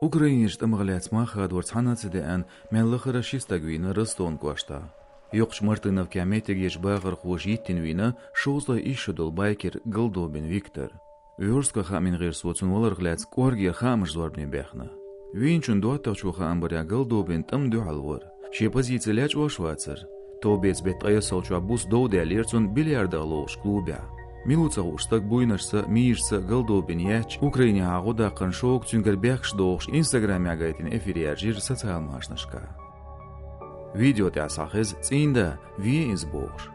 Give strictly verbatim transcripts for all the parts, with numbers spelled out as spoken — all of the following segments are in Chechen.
Украинерчу тӀамах лаьцна мах хадор цхьана а ца деана, мел лахара ши стаг вийна Ростован кӀоштахь. Йоккхачу Мартыновкехь меттигерчу бахархоша йиттина вийна шовзткъе исс шо долу байкер Голдобин Виктор. Вёрстка хаамийн гӀирсо цунна валарх лаьцна кӀоргера хаамаш зорбане баьхна. Вийначун доттагӀчо хаам барехь, Голдобин тӀамна дуьхьал вара. Шен позици лечкъош а вацара. Товбеца беттан ткъе ялсаманчохь буса дов даьллера цунна бильярдах лоьхучу клубехь. Мила ву ца хууш стаг буйнашца, мийрашца Голдобин етташ, Украинехьа гӀо даккхарна шога цуьнгара бехкаш дохуш, Инстаграмехь гайтина эфир яржийра социал машанашкахь. Видео тӀехь схьахеза цӀийнда, вен иза бохуш.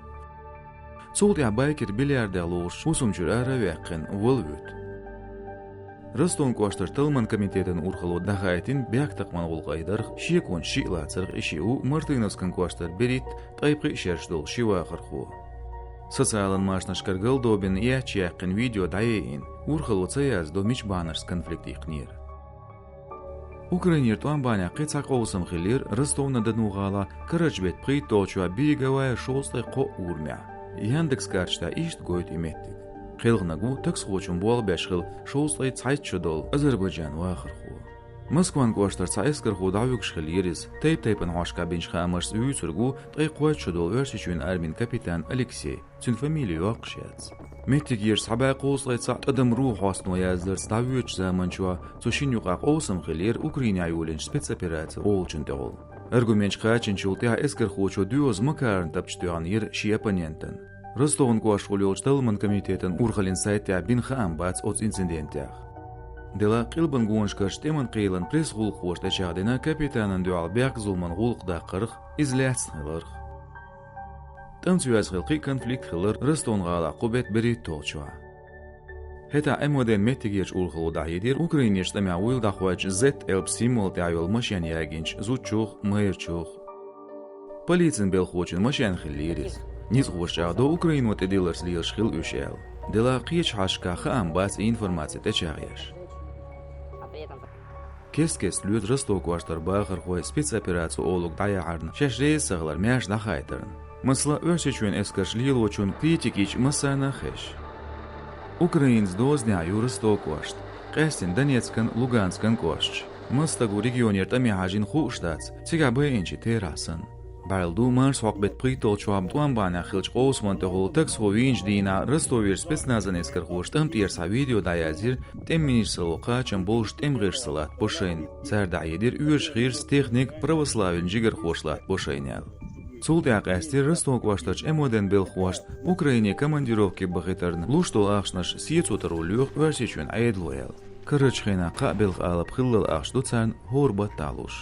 Цул тӀаьхьа байкер бильярдех лоьхуш хӀусамчуьра ара а ваьккхина, вала вуьту. Ростован кӀоштара талламан комитетан урхалло дӀахаийтина бехктакхаман гӀуллакх айдарх, шеконаш шиъ лацарх, и шиъ ву Мартыновскан кӀоштара берхӀитта, ткъе пхиъ шераш долу ши вахархо. Социалан машанашкара Голдобин етташ яьккхина видео дӀаяйина, урхалло ца яздо мича бахьанашца конфликт йикхнера. Украинера тӀом бахьанехь кхин цхьа къовсам хиллера Ростов-на-Дону гӀалахь карарчу беттан пхийтталгӀачохь Береговая шовзткъе кхоъ урамехь. Яндекс карташ тӀехь иштта гойту и меттиг. Кхелхинарг ву таксхочун болх беш хилла шовзткъе цхьайтта шо долу Азербайджан вахархо. Москван кӀоштара цхьа эскархо дӀавуьгуш хиллера иза, тайп-тайпана хьошкахь бинчу хаамашца вуьйцург ву ткъе кхойтта шо долу Оьрсийчоьнан армин капитан Алексей. Цуьнан фамили йоккхуш яц. Меттигерчу схьабаьккхина кхузткъе цхьаъ тӀадам руху хьостано яздарца дӀавоьдучу заманчохь цу шинна юкъахь къовсам хиллера Украинехь йолийначу спецопераци олучун тӀехула. Аргументаш кхачийначул тӀаьхьа эскархочо доьаза Макаран тапча тоьхнера шен оппонентан. Ростован кӀоштахула йолчу талламан комитетан урхаллин сайт тӀехь бина хаам бац оцу инцидентех. Делахь а къилбан гонашкарчу тӀеман кхелан пресс-гӀуллакхоша тӀечехдина капитанна дуьхьал бехк-зуламан гӀуллакх даккхарх, иза лаьцна хиларх. ТӀамца йоьзна хилла кхин а конфликт хилира Ростован гӀалахь кху беттан берхӀитталгӀачохь. ХӀетахь МВД-н меттигерчу урхалло дӀахьедира Украинерчу тӀамехь вуйла дӀахойтучу Z L P символ тӀехь йолу машен ягийначу зудчух а, майрачух а. Полицин белхахочун машен хиллера иза. Ницкъахоша чӀагӀдо, Украино тӀедилларш лелаш хилла уьш аьлла. Делахь а кхечу хьашташкахь хаам бац и информаци тӀечехдеш. Кест-кеста лоьцу Ростов кӀоштара бахархой спецопераци олург дӀаяхьарна шаьш реза ца хилар маьрша дӀахайтарна. Масала, Оьрсийчоьнан эскарш лелочун критика йича массарна а хезаш. Украинца дозанехь ю Ростов кӀошт, къаьсттина Донецкан, Луганскан кӀошташ. Маса стаг ву регионера тӀаме хьажийна хууш дац, цигахь байинчи терахь санна. БӀаьрла ду марсхьокху беттан пхийтталгӀачохь тӀом бахьанехь хиллачу къовсаман тӀехула таксхо вийначу дийнахь Ростовера спецназан эскархоша тӀам тӀера схьа видео дӀаязйира, тӀеман министралло кхачам болуш тӀеман гӀирсаша латта бо шайна. Цара дӀахьедира оьшуш гӀирс, техника православин жигархоша латта бо шайна аьлла. Цул тӀаьхьа къаьстира Ростов кӀоштарчу МВД-н белхахошна Украине командировке бахийтарна луш долу ахчанаш сецо таро лоьху Оьрсийчоьнан Ӏедало аьлла. Карарчу хенахь кхаа белхан алапа хиллал ахча ду царна хӀора баттахь луш.